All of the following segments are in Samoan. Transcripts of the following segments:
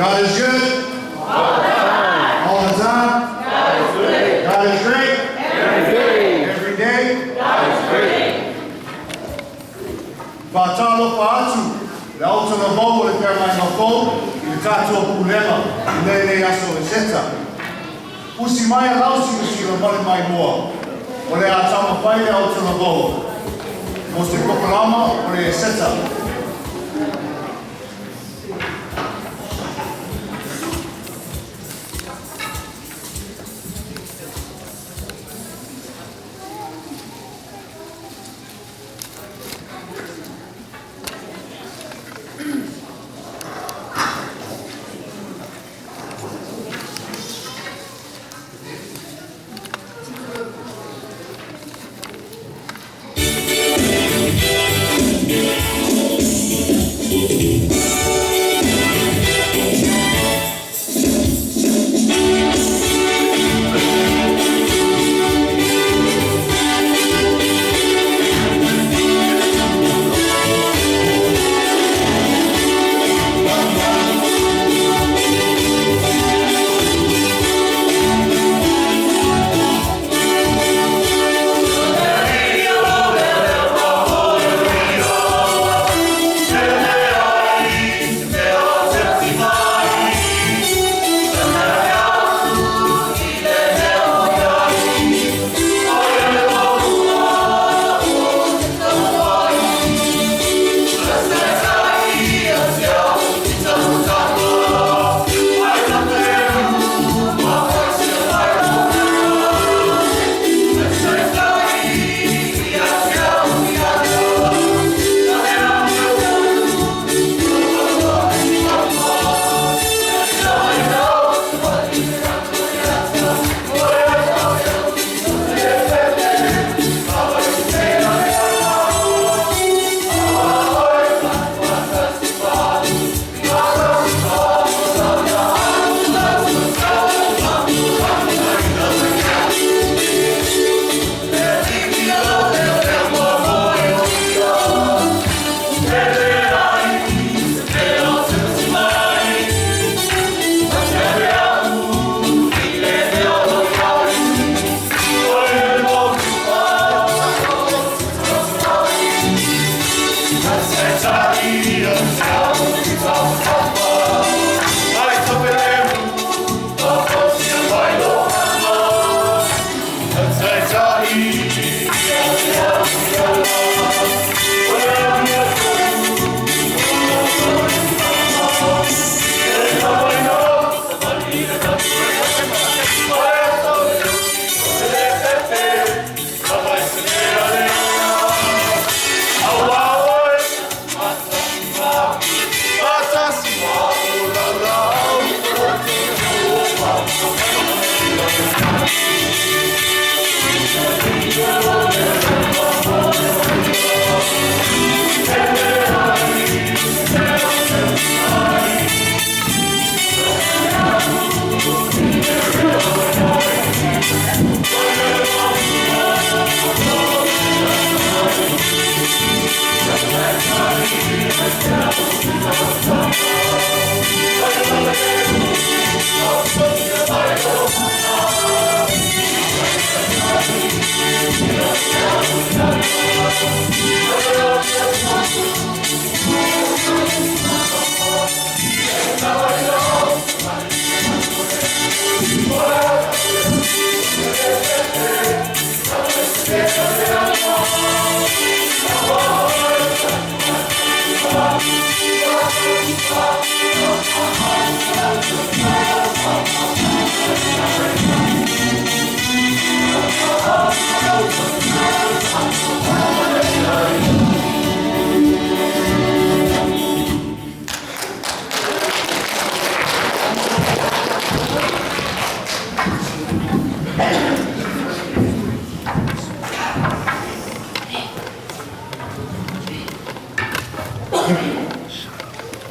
God is good. All the time. All the time. God is great. God is great. Every day. Every day. God is great. Faatalofa atu le autalavou o le feagaiga fou i le tatou pulega i lenei aso Eseta. Usi mai a lausilasila ma le maimoa, o le a taumafai le autalavou mo se polokalama o le Eseta.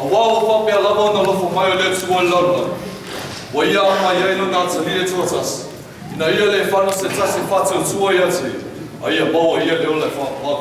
Auā ua faapea lava ona lofo mai o le Atua i le lalolagi, ua Ia aumai ai Lona atalii e toatasi, ina ia le fano se tasi e faatuatua ia te Ia, a ia maua ia le ola e faapau.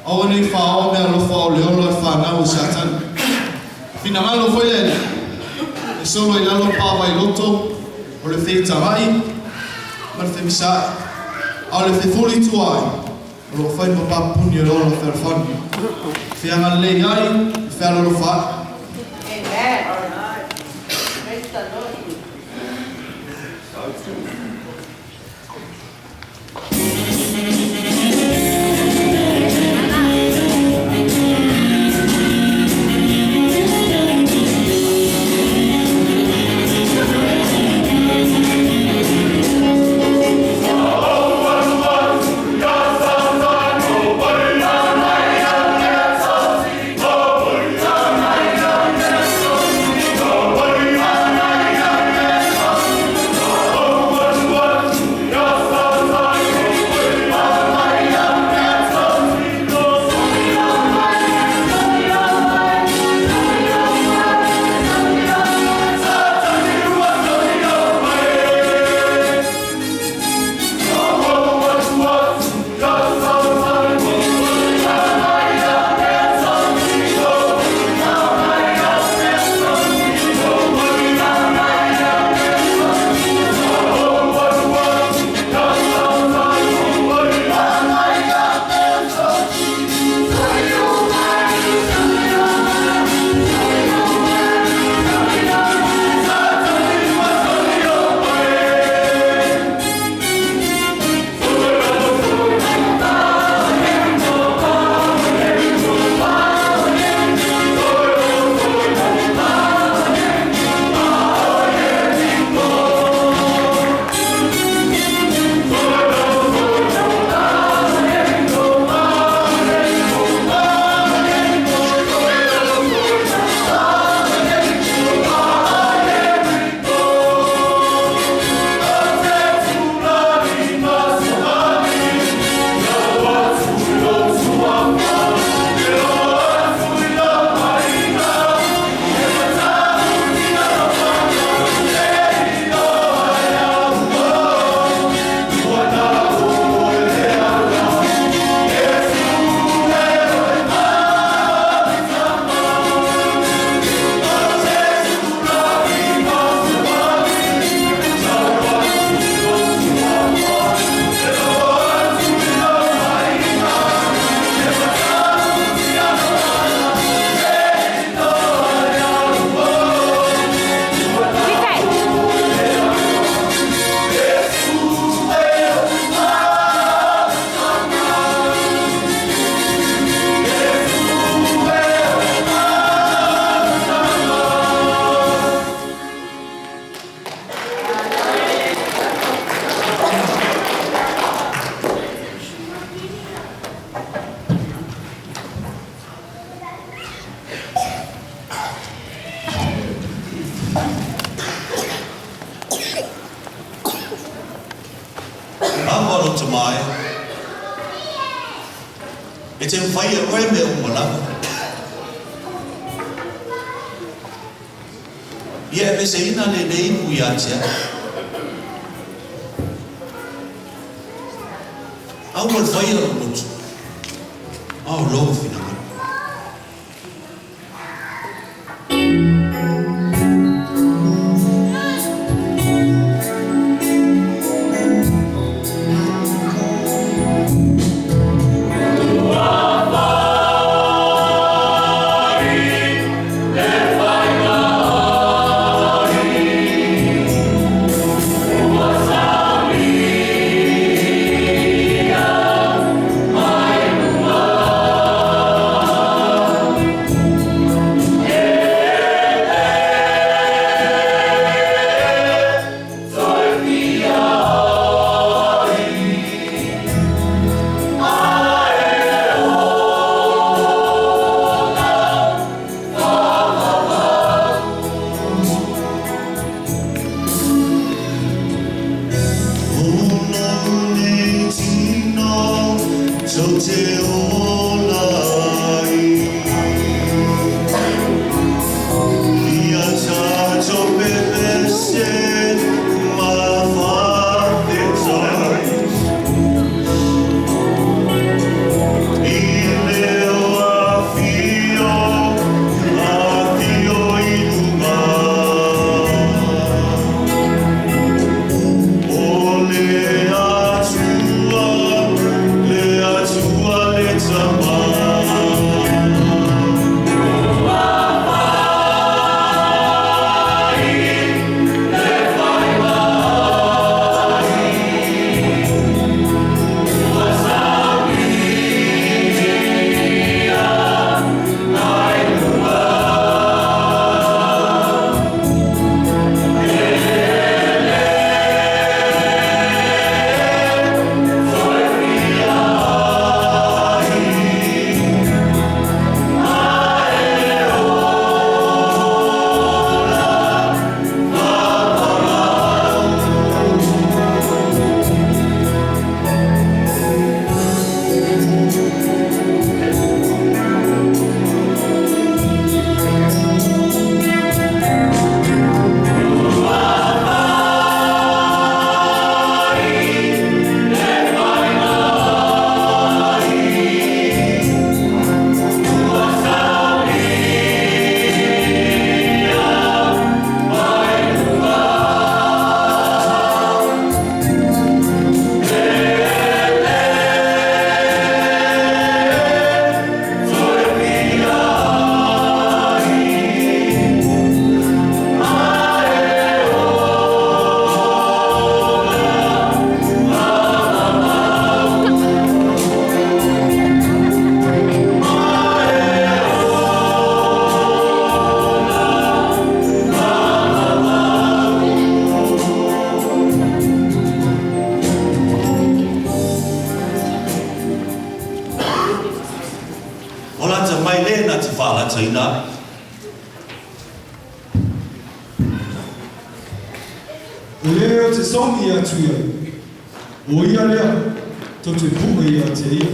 Aua ne i faaoa meaalofa o le ola o le fanau e Satani. Finagalo foi le Alii, e solo i lalo paavailoto o le fetaga'i ma le femisaai, a o le fefulitua ai o loo fai ma papuni o le ola fealofani, feagalelei ai ma fealolofa ai. Amen. Praise the Lord. Ava loto mai, e te mawhai e oe mea uma lava. Ia e veseina lenei ipu ia te au. Aua le faia lou loto, a o lou finagalo. O le atamai lea na te faalataina ai. O le ou te sogi atu ai, o ia lea, tou te pu'e ia te ia.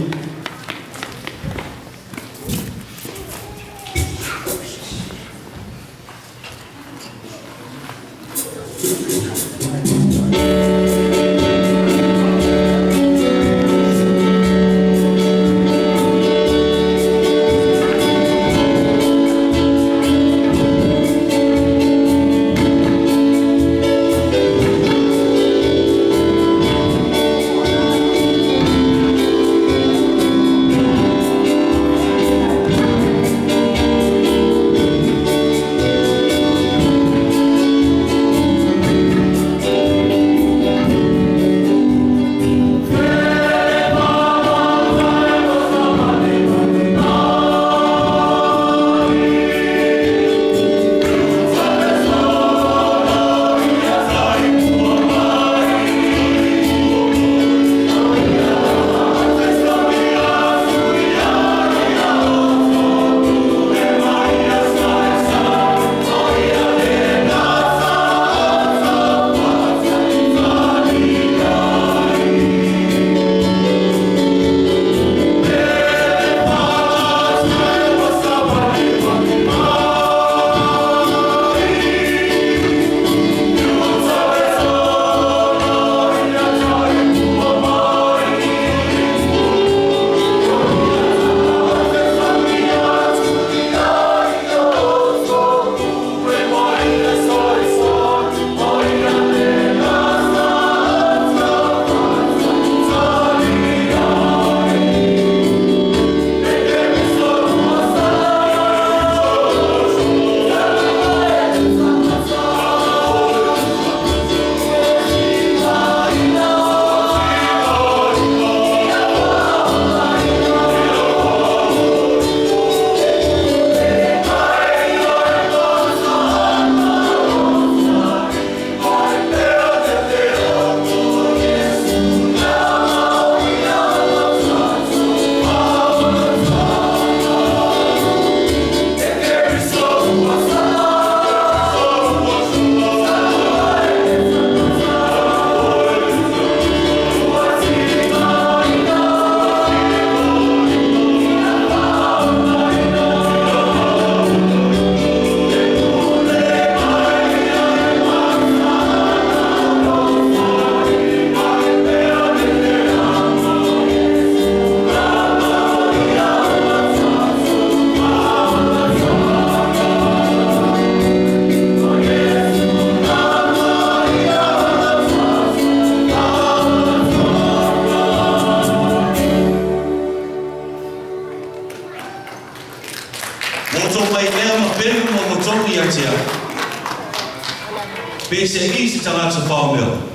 Ua outou mai mea ma pelu ma ua togi ia te au. Pe se i se tagata faomeo.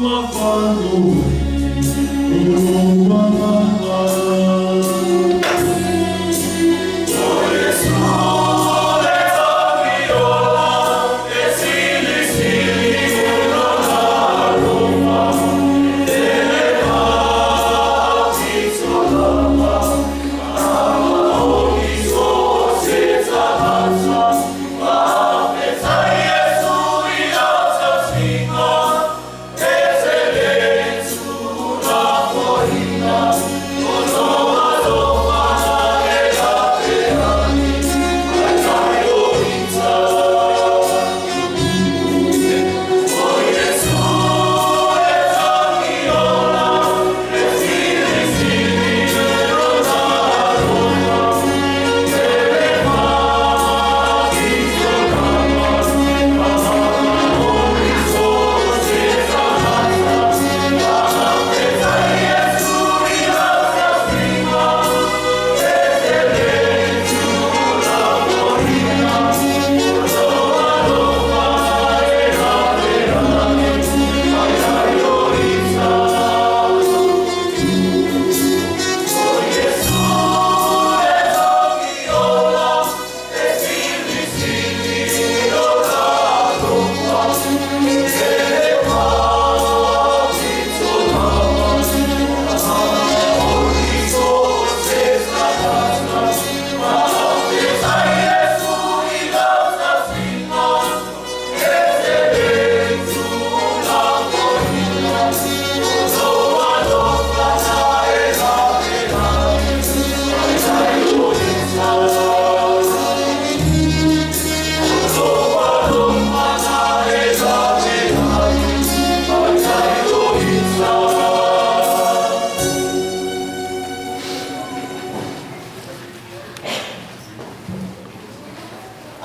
mafano o lou agaga.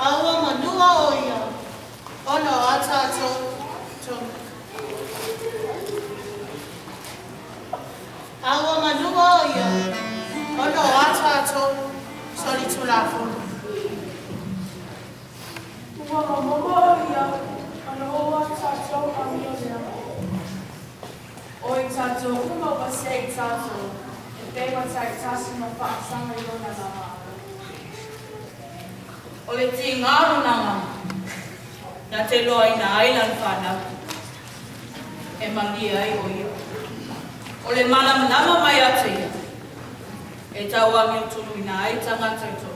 A ua manua ʻo ia ona o a tātou tonu. A ua manua ʻo ia ona o a tātou solitulafono. Ua momomo ʻo ia ona o a tātou amio leo. O i tātou uma ua se i tātou, e pei ma taitasi ma faasaga i lona lama. O le tiga o lona agaga, na te iloaina ai lana fanau, e malie ai ʻo ia. O le malamalama mai ia te ia, e tauamiotuluina ai tagata i.